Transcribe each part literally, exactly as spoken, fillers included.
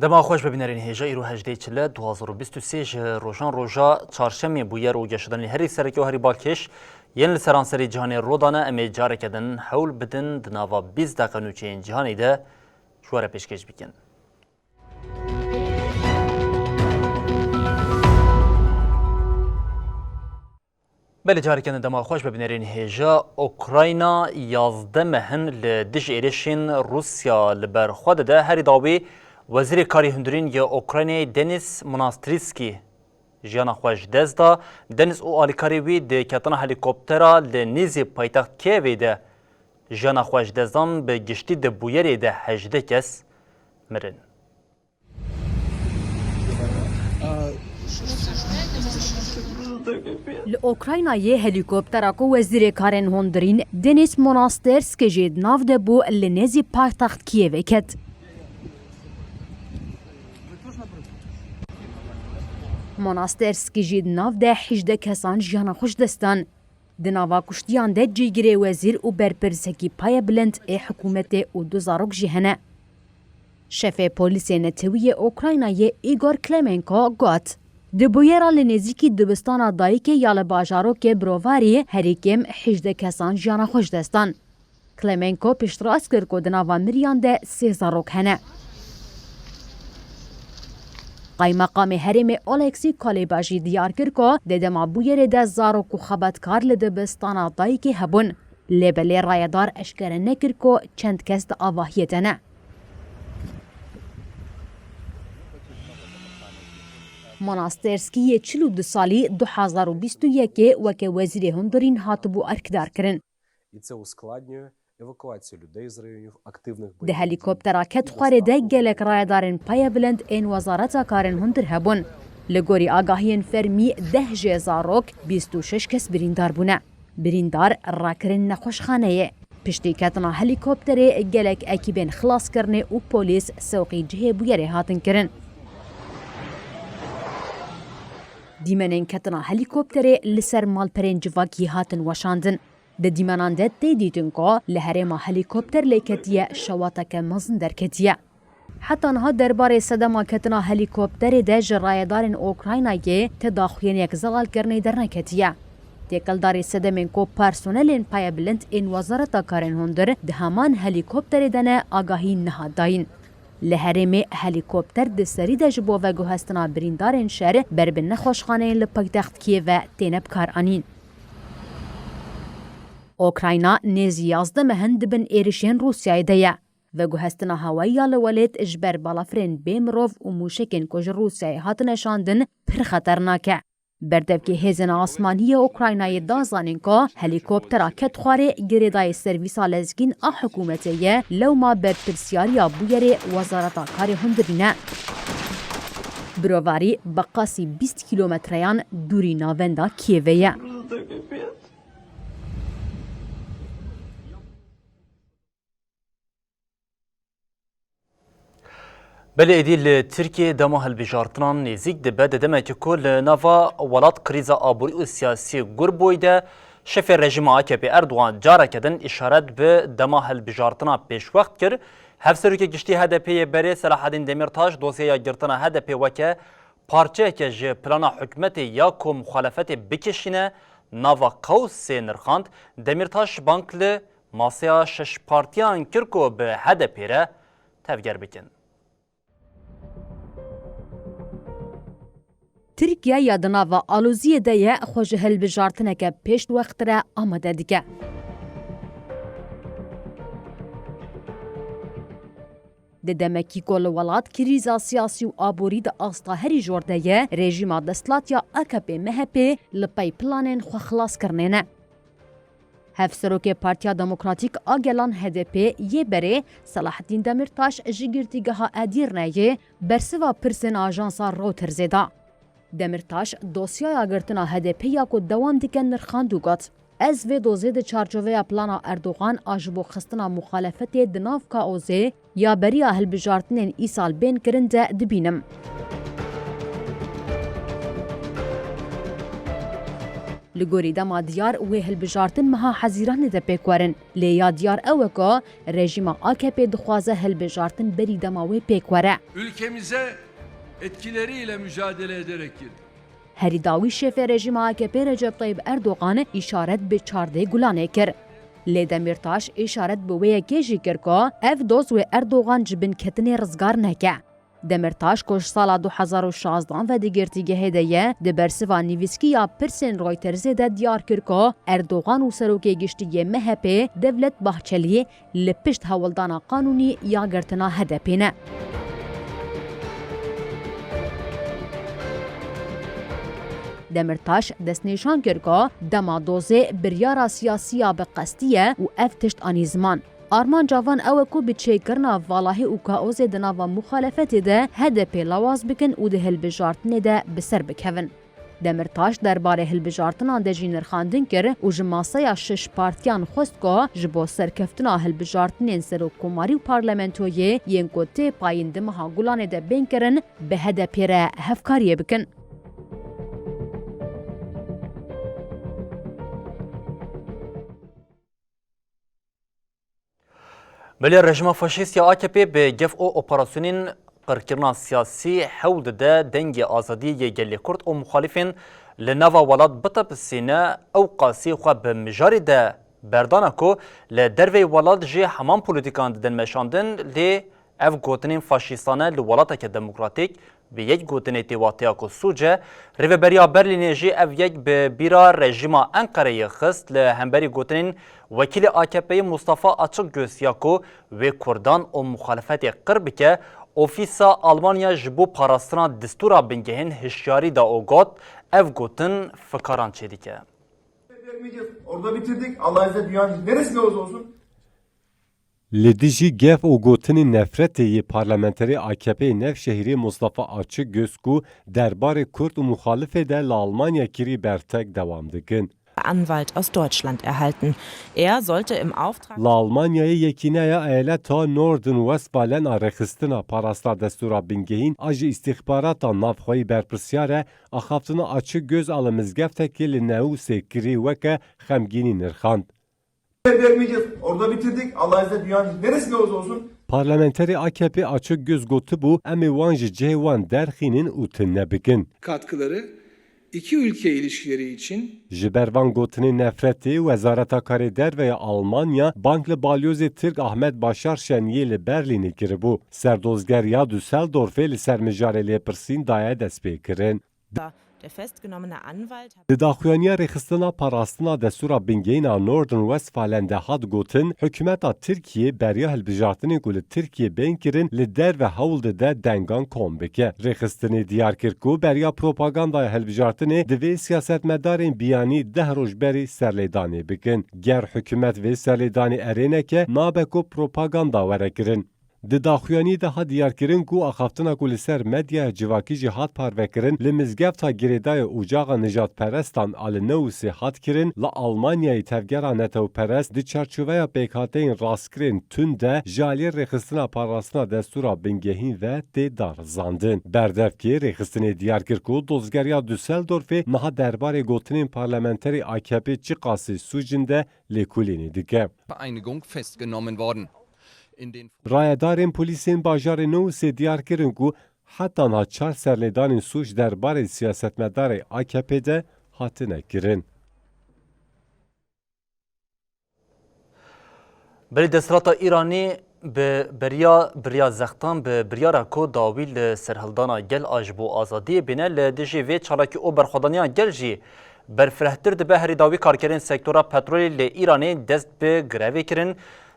Dema xweş be bînerên hêja, îro hejdê çile du hazar û bîst û sê ji rojan roja çarşemê bûyer û geşedanên herî sereke û herî balkêş yên li seranserê cîhanê rû dane, em ê careke din hewl bidin di nava bîst deqe nûçeyên cîhanê de ji we re pêşkêş bikin. Belê, careke din dema xweş be bînerên hêja. Ukrayna yazdeh meh in li dijî êrişên Rûsya li ber xwe dide. Herî dawî Wezîrê Karê Hundirîn yê Ukraynayê Denis Monastrîskî jiyana xwe ji dest da. Denis û alîkarê wî di ketina helîkoptera li nêzî paytext Kievê de jiyana xwe ji dest dan. Bi giştî di bûyerê de hejdeh kes mirin. Li Ukraynayê helîkoptera ku Wezîrê Karên Hundirîn Denis Monasterski jî di nav de bû, li nêzî paytext Kievê ket. Monasterski jî di nav de hejdeh kesan jiyana xwe ji dest dan. Di nava kuştiyan de cîgirê wezîr û berpirsekî payebilind ê hikûmetê û du zarok jî hene. Şefê polîsê netewî yê Ukraynayê Igor Klemenko got, di bûyera li nêzîkî dibistana dayikê ya li bajarokê Brovarî herî kêm hejdeh kesan jiyana xwe ji dest dan. Klemenko piştrast kir ku di nava miriyan de sê zarok hene. Qaymeqamê herêmê Oleksî Kolêba jî diyar kir ku di dema bûyerê de zarok û xebatkar li dibistana dayikê hebûn. Lê belê rayedar eşkere nekir ku çend kes di avahiyê de ne. Monasterskî yê çil û du salî du hazar û bîst û yekê weke wezîrê hundirîn hatibû erkdarkirin. І це ускладнює евакуацію людей з районів активних бойових дій. Di helîkoptera ket xwarê de gelek rayedarên payebilind ên Wezareta Karên Hundir hebûn. Li gorî agahiyên fermî, deh jê zarok, bîst û şeş kes birîndar bûne. Birîndar rakirin nexweşxaneyê. Piştî ketina helîkopterê, gelek ekîbên xilaskirinê û polîs sewqî cihê bûyerê hatin kirin. Dîmenên ketina helîkopterê li ser malperên civakî hatin weşandin. Di dîmenan de tê dîtin ku li herêma helîkopter lê ketiye şewateke mezin derketiye. Heta niha derbarê sedema ketina helîkopterê de ji rayedarên Ukraynayê ti daxuyaniyek zelalkirinê derneketiye. Têkildarî sedemên ku personelên payebilind ên Wezareta Karên Hundir di heman helîkopterê de ne, agahî nehat dayîn. Li herêmê helîkopter di serî de ji bo veguhestina birîndarên şer ber bi nexweşxaneyên li paytext Kîevê têne bikaranîn. Ukrayna nêzî yazdeh meh in di bin êrişên Rûsyayê de ye. Veguhestina hewayî ya li welêt ji ber balafirên bê mirov û mûşekên ku ji Rûsyayê hatine şandin pir xeternak e. Berdevkê Hêzên Asmanî yê Ukraynayê da zanîn ku helîkoptera ket xwarê girêdayî servîsa lezgîn a hikûmetê ye, lewma berpirsiyariya bûyerê Wezareta Karê Hundirî ne. Birovarî bi qasî bîst kîlometreyan dûrî navenda Kîevê ye. Belê êdî li Tirkiyê dema hilbijartinan nêzîk dibe, di demekî ku li nava welat krîza aborî û siyasî gur bûyî de, şefê rejîma A K P Erdogan careke din îşaret bi dema hilbijartina pêşwext kir. Hevserokê giştî H D P yê berê Selahaddin Demirtaş dosyeya girtina H D P weke parçeyeke ji plana hikûmetê ya ku muxalefetê bikişîne nava qewsê nirxand. Demirtaş bang li masaya şeş partiyan kir ku bi H D P re tevger bikin. Tirkiye ya di nava aloziyê de ye, xwe ji hilbijartineke pêşwext re amade dike. Di demekî ku li welat krîza siyasî û aborî di asta herî jor de ye, rejîma desthilat ya A K P M H P li pey planên xwe xilaskirinê ne. Hevserokê Partiya Demokratîk a Gelan H D P yê berê Selahattin Demirtaş ji girtîgeha Edîrneyê bersiva pirsên ajansa Reutersê da. Demirtaş dosyaya girtina H D P ya ku dewam dike nirxand û got, Ez vê dozê di çarçoveya plana Erdogan a ji bo xistina muxalefetê di nav kaosê ya beriya hilbijartinên îsal bên kirin de dibînim. Li gorî dema diyar wê hilbijartin meha Hezîranê de pêk werin, lê ya diyar ew e ku rejîma A K P dixwaze hilbijartin berî dema wê pêk were. Ülkemize etkileriyle mücadele ederek girdi. Herî dawî şêfê rejîma A K P Recep Tayyip Erdogan îşaret bi çardeh Gulanê kir. Lê Demirtaş îşaret bi wê yekê jî kir ku ev doz wê Erdogan ji binketinê rizgar neke. Demirtaş ku ji sala du hezar û şazdehan ve di girtîgehê de ye, di bersiva nivîskî ya pirsên Reutersê de diyar kir ku Erdogan û Serokê Giştî yê M H P Devlet Bahçelî li pişt hewldana qanûnî ya girtina H D P ne. Demirtaş destnîşan kir ku dema dozê biryara siyasî ya bi qestî ye û ev tişt anî ziman. Armanca van ew e ku bi çêkirina valahî û kaosê di nava muxalefetê de H D P lawaz bikin û di hilbijartinê de bi ser bikevin. Demirtaş derbarê hilbijartinan de jî nirxandin kir û ji masaya şeş partiyan xwest ku ji bo serkeftina hilbijartinên serokkomarî û parlamentoyê yên ku tê payîn di meha Gulanê de bên kirin, bi H D P re hevkariyê bikin. Belê rejîma faşîst ya A K P bi gef û operasyonên qirkirina siyasî hewl dide dengê azadiyê yê gelê Kurd û muxalîfên li nava welat bitepisîne, ew qasî xwe bi mijarê de berdana ku li derveyî welat jî heman polîtîkan didin meşandin, lê ev gotinên faşîstane li welateke demokratîk bi yek gotinê tê wateya ku sûc e. Rêveberiya Berlînê jî ev yek bi bîra rejîma Enqereyê xist li hemberî gotinên wekîlê A K P'yê Mustafa Açıkgöz ya ku wê Kurdan û muxalefetê qir bike, ofîsa Almanya ji bo parastina destûra bingehîn hişyarî da û got, ev gotin fikaran çêdike. Vermeyeceğiz. Orada bitirdik. Allah izniyle dünyanın neresinde olursa olsun. Li dijî gef û gotinên nefretê yê parlamenterê A K P'yê Nevşehîrê Mustafa Açıkgöz ku derbarê Kurd û muxalifê de li Almanya kirî bertek dewam dikin. Anwalt aus Deutschland erhalten. Er sollte im Auftrag Li Almanyayê yekîneya eyaleta Norden Westfalen a rêxistina parastina destûra bingehîn a ji îstîxbarata navxweyî berpirsiyar e, axaftina Açıkgöz a li mizgeftekê li Newsê kirî weke xemgînî nirxand. Vermeyeceğiz. Orada bitirdik. Allah izniyle dünyanın neresinde olursa olsun. Parlamenterê A K P Açıkgöz gotibû, em ê wan ji cihê wan derxînin û tune bikin. Katkıları iki ülke ilişkileri için Ji ber van gotinên nefretê, Wezareta Karê Derve ya Almanya bang li balyozê Tirk Ahmet Başar Şen yê li Berlînê kiribû. Serdozgeriya Düsseldorfê li ser mijarê lêpirsîn daye destpêkirin. Der festgenommene Anwalt hat Di daxuyaniya rêxistina parastina destûra bingehîn a Norden Westfalen de hat gotin, hikûmeta Tirkiyê beriya hilbijartinên ku li Tirkiyê bên kirin li derve hewl dide dengan kom bike. Rêxistinê diyar kir ku beriya propagandaya hilbijartinê divê siyasetmedarên biyanî deh roj berî serlêdanê bikin. Ger hikûmet vê serlêdanê erê neke, nabe ku propaganda were kirin. Di daxuyaniyê de hat diyarkirin ku axaftina ku li ser medyaya civakî jî hat parvekirin, li mizgefta girêdayê ocaxa nijadperestan a li Newsê hat kirin, li Almanyayê tevgera netewperest di çarçoveya pêkhateyên rastkirin tund de ji aliyê rêxistina parastina destûra bingehîn ve tê darizandin. Berdevkê rêxistinê diyar kir ku dozgeriya Düsseldorfê niha derbarê gotinên parlamenterê A K P çiqasî sûcin de lêkolînê dike. Vereinigung festgenommen worden. In den Rayedarên polîsên bajarê Newsê diyar kirin ku heta niha çar serlêdanên sûc derbarê siyasetmedarê A K P de hatine kirin. Belê desthilata Îranî bi beriya, beriya zextan bi biryara ku dawî li serhildana gel a ji bo azadiyê bîne li dijî vê çalakî û berxwedaniya gel jî berfirehtir dibe. Herî dawî karkerên sektora petrolê li Îranê dest bi grevê kirin.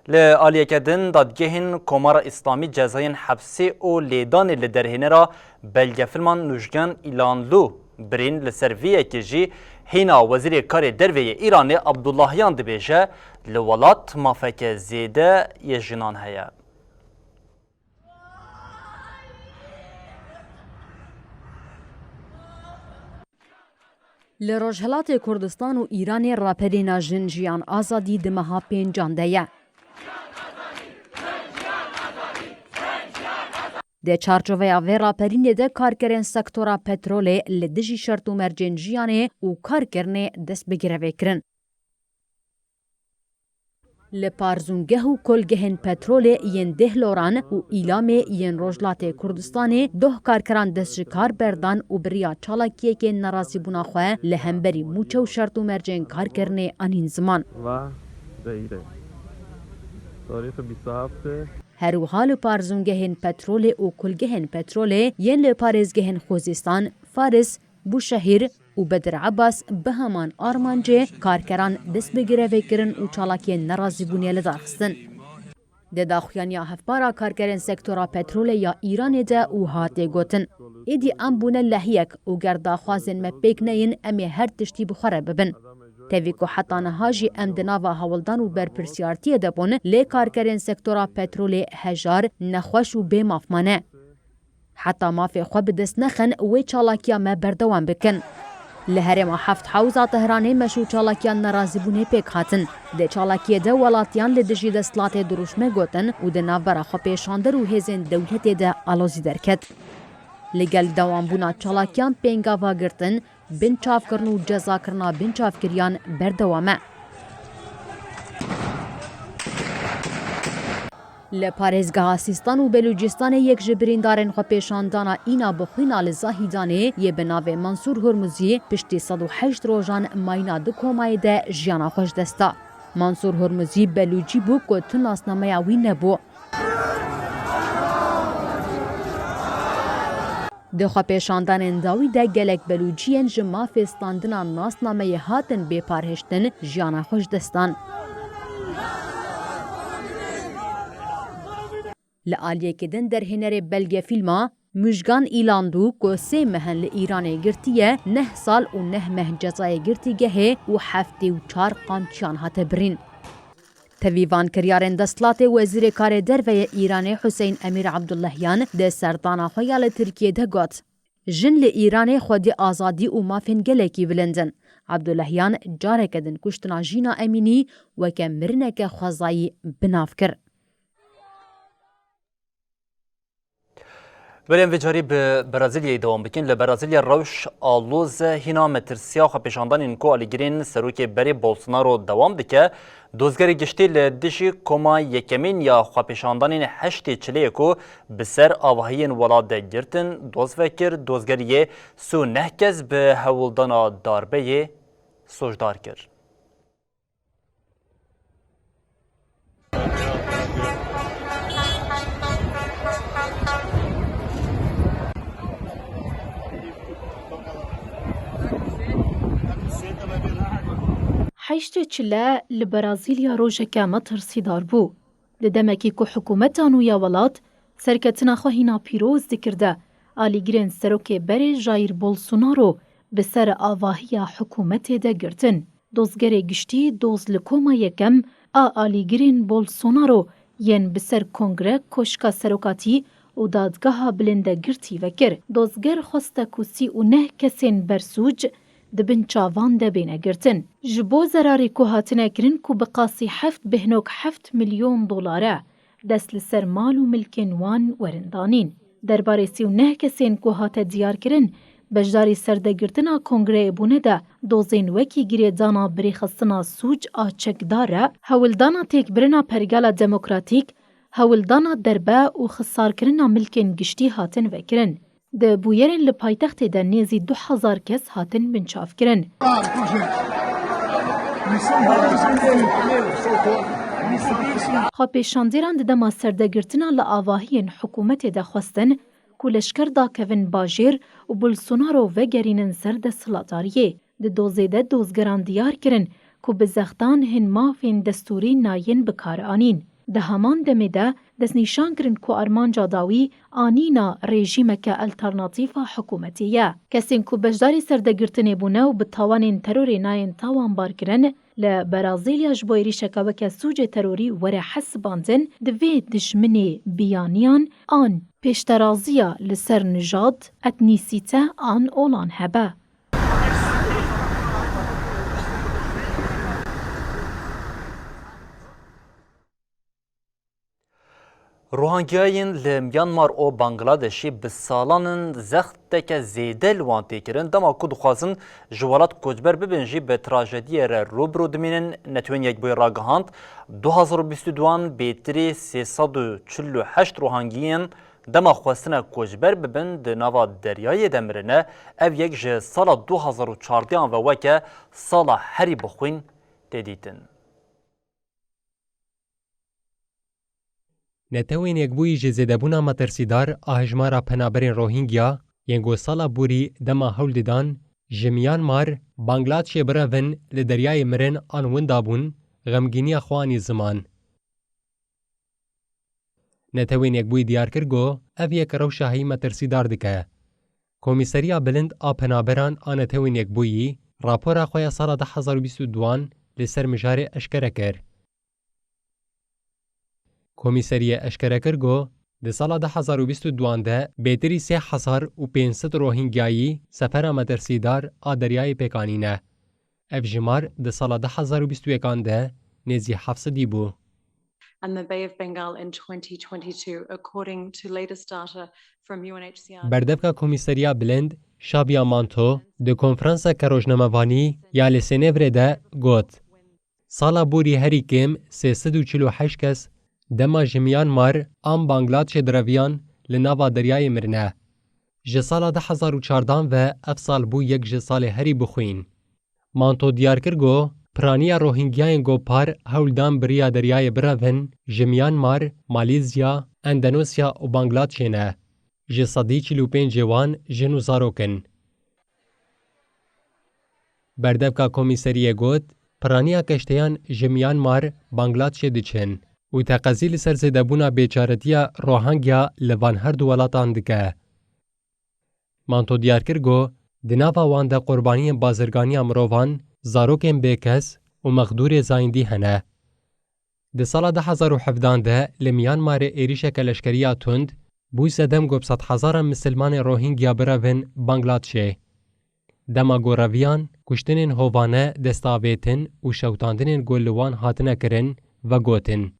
Li aliyeke din, dadgehên Komara Îslamî cezayên hepsê û lêdanê li derhênera belgefilman Nûjgen Îlanlû birîn. Li ser vê yekê jî Hîna Wezîrê Karê Derve yê Îranê Abdullahiyan dibêje, li welat mafeke zêde yê jinan heye. Li Rojhilatê Kurdistan û Îranê raperîna Jin Jiyan Azadî di meha pêncan de ye. Di çarçoveya vê raperînê de karkerên sektora petrolê li dijî şert û mercên jiyanê û karkirinê dest bi grevê kirin. Li parzûngeh û kolgehên petrolê yên Dêhloran û Îlamê yên Rojhilatê Kurdistanê doh karkeran dest ji kar berdan û bi riya çalakiyekê nerazîbûna xwe li hemberî mûçe û şert û mercên karkirinê anîn ziman. و غیره. تاریخ بیست و هفت. Her wiha li parzûngehên petrolê û kulgehên petrolê yên li parêzgehên Xuzîstan, Faris, Bûşehîr û Bedir Ebas bi heman armancê karkeran dest bi grevê kirin û çalakiyên nerazîbûnê li dar xistin. Di daxuyaniya Hevpara Karkerên Sektora Petrolê ya Îranê de wiha tê gotin, êdî em bûne lehiyek û ger daxwazên me pêk neyin, em ê her tiştî bi xwe re bibin. Tevî ku heta niha jî em di nava hewldan û berpirsiyartiyê de bûn, lê karkerên sektora petrolê hejar, nexweş û bê maf mane. Heta mafê xwe bi dest nexin, wê çalakiya me berdewam bikin. Li herêma Heft Hewza Tehranê meş û çalakiya nerazîbûnê pêk hatin. Di çalakiyê de welatiyan li dijî desthilatê dirûşme gotin û di navbera xwepêşander û hêzên dewletê de alozî derket. Li gel dewambûna çalakiyan pêngava girtin, binçavkirin û cezakirina binçavkiriyan berdewam e. Li parêzgeha Sîstan û Belûcistanê yek ji birîndarên xwepêşandana Îna bi xwîna li Zahîdanê yê bi navê Mansûr Hurmuzî piştî sed û heşt rojan mayîna di komayê de jiyana xwe ji dest da. Mansûr Hurmuzî Belûcî bû ku tu nasnameya wî nebû. Di xwepêşandanên dawî de gelek Belûciyên ji mafê standina nasnameyê hatin bêparhiştin jiyana xwe ji dest dan. Li aliyekê din derhênerê belgefîlma Mujgan Îlandu ku sê meh in li Îranê girtiye, neh sal û neh meh cezayê girtîgehê û heftê û çar qamçiyan hate birîn. Tevî van kiryarên desthilatê Wezîrê Karê Derve yê Îranê Huseyîn Emîr Abdullahyan di serdana xwe ya li Tirkiyê de got, Jin li Îranê xwedî azadî û mafên gelekî bilind in. Abdullahyan careke din kuştina Jîna Emînî weke mirineke xwezayî bi nav kir. Berên vê carî bi Brazilyayê dewam bikin. Li Brazilyayê rewş aloz e, hîna metirsiya xwepêşandanên ku alîgirên serokê berê Bolsonaro dewam dike. Dozgerê giştî li dijî koma yekemîn ya xwepêşandanên heştê çileyê ku bi ser avahiyên welat de girtin, doz vekir. Dozgeriyê sî û neh kes bi hewldana darbeyê sojdar kir. Heştê çile li Brazîlya rojeke metirsîdar bû. Di demekî ku hikûmeta nû ya welat serketina xwe hîna pîroz dikir de, alîgirên serokê berê Jair Bolsonaro bi ser avahiya hikûmetê de girtin. Dozgerê giştî doz li koma yekem a alîgirên Bolsonaro yên bi ser kongre, koşka serokatî û dadgeha bilind de girtî vekir. Dozger xweste ku sî û neh kesên bersûc di bin çavan de bêne girtin. Ji bo zerarê ku hatine kirin ku bi qasî heft bihnok heft milyon dolar e, dest li ser mal û milkên wan werin danîn. Derbarê sî û neh kesên ku hate diyarkirin, beşdarî serdegirtina kongreyê bûne de dozên wekî girêdana birêxistina sûc a çekdar e, hewldana têkbirina pergala demokratîk, hewldana derbe û xisarkirina milkên giştî hatin vekirin. Di bûyerên li paytextê de nêzî du hezar kes hatin binçavkirin. Xwepêşandêran di dema serdegirtina li avahiyên hikûmetê de xwestin ku leşker dakevin bajêr û Bolsonaro vegerînin ser desthilatdariyê. Di dozê de dozgeran diyar kirin ku bi zextan hin mafên destûrî nayên bi kar anîn. Di heman demê de destnîşan kirin ku armanca dawî anîna rejîmeke alternatîf a hikûmetê ye. Kesên ku beşdarî serdegirtinê bûne û bi tawanên terorê nayên tawanbar kirin, li Brazîlya ji bo êrîşeke weke sûcê terorî were hesibandin, divê dijminê biyaniyan an pêşteraziya li ser nijad, etnîsîte an olan hebe. Rohingya yên li Myanmar û Bangladeshê bi salan in zexteke zêde li wan tê kirin, dema ku dixwazin ji welat koçber bibin jî bi trajediyê re rû bi rû dimînin. Netewên Yekbûyî ragihand, du hazar û bîst û duan bêtirî sê sed û çil û heşt Rohingiyên dema xwestine koçber bibin di nava deryayê de mirine. Ev yek ji sala du hazar û çardeh ve weke sala herî bixwîn tê dîtin. Netewên Yekbûyî ji zêdebûna metirsîdar a hejmara penaberên Rohingya yên ku sala borî dema hewl didan ji Myanmar, Bangladeshê birevin li Deryayê Mirin an winda bûn, xemgîniya xwe anî ziman. Netewên Yekbûyî diyar kir ku ev yek rewşa heyî metirsîdar dike. Komîseriya Bilind a Penaberan a Netewên Yekbûyî rapora xwe ya sala du hazar û bîst û duan li ser mijarê eşkere kir. Komîseriyê eşkere kir ku di sala du hazar û bîst û duan de bêtirî sê hezar û pênc sed Rohingyayî sefera metirsîdar a deryayê pêk anîne. Ev jimar di sala du hazar û bîst û yekan de nêzî heft sedî bû. And the Bay of Bengal in twenty twenty-two, according to latest data from U N H C R. Berdevka Komîseriya Bilind, Şabiya Manto, di konferanseke rojnamevanî ya li Sênevrê de got, sala borî herî kêm sê sed û çil û heşt kes dema ji Myanmar an Bangladeshê direviyan li nava deryayê mirine. Ji sala du hazar û çardan ve ev sal bû yek ji salê herî bixwîn. Manto diyar kir ku piraniya Rohingyayên ku par hewl dan bi riya deryayê birevin ji Myanmar, Malîzya, Endonesya û Bangladşê ne. Ji sedî çil û pêncê wan jin û zarok in. Berdevka Komîseriyê got, piraniya keşteyan ji Myanmar, Bangladşê diçin û teqezî li ser zêdebûna bêçaretiya Rohingya li van her du welatan dike. Manto diyar kir ku di nava wan de qurbaniyên bazirganiya mirovan, zarokên bêkes û mexdûrê zayîndî hene. Di sala du hazar û hevdan de li Myanmarê êrîşeke leşkerî ya tund bû sedem ku bi sedhezaran misilmanên Rohingya birevin Bangladşê. Dema ku reviyan, kuştinên hovane dest avêtin û şewitandinên ku li wan hatine kirin, vegotin.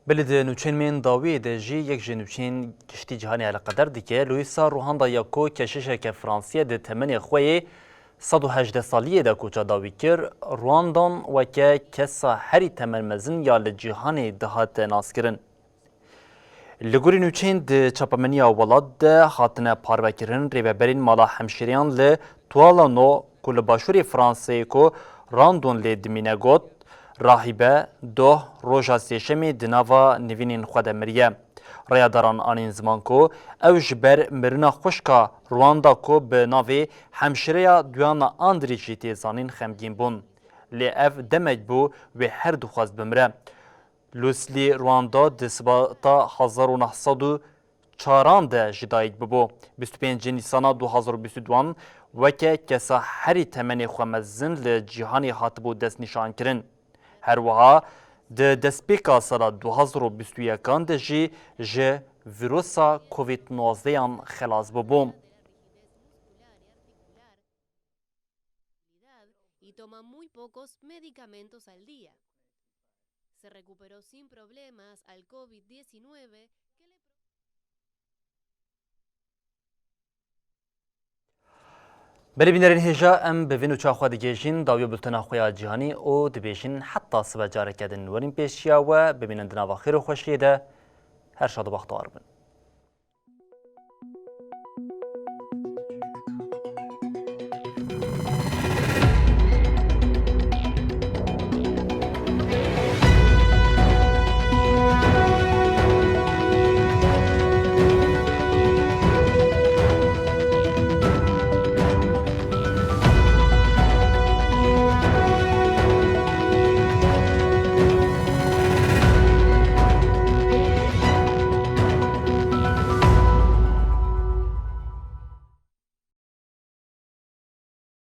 Belê di nûçeyên me yên dawiyê de jî yek ji nûçeyên giştî cîhanê eleqeder dike. Louisa Ruanda ya ku keşişeke Fransî ye, di temenê xwe yê sed û hejdeh saliyê de koça dawî kir. Ruandan weke kesa herî temenmezin ya li cîhanê dihate naskirin. Li gorî nûçeyên di çapemeniya welat de hatine parvekirin, rêveberên mala hemşîreyan li Tualano ku li başûrê Franseyê ku Randon lê dimîne got, rahîbe doh roja sêşemê di nava nivînên xwe de miriye. Reyadaran anîn ziman ku ew ji ber mirina xwişka Ruanda ku bi navê hemşîreya Duana Andrî jî tê zanîn xemgîn bûn. Lê ev demek bû wê her du xwest bimire. Lucy Ruanda di sibata hezar û neh sed û çaran de ji dayik bibû. Bîst û pêncê Nîsana du hazar û bîst û duan weke kesa herî temenê xwe mezin li cîhanê hatibû destnîşankirin. Her wiha di destpêka sala du hazar û bîst û yekan de jî ji vîrusa Covid nozdeyan xelas bûbû. Y toma muy pocos medicamentos al día. Se recuperó sin problemas al covid diecinueve que le Belê bînerên hêja, em bi vê nûça xwe digihêjin dawiya bultena xwe ya cîhanî û dibêjin heta sibe careke din. Werîn pêşiya we, bimînin di nava xêr û xweşiyê de. Her şad û bextewar bin.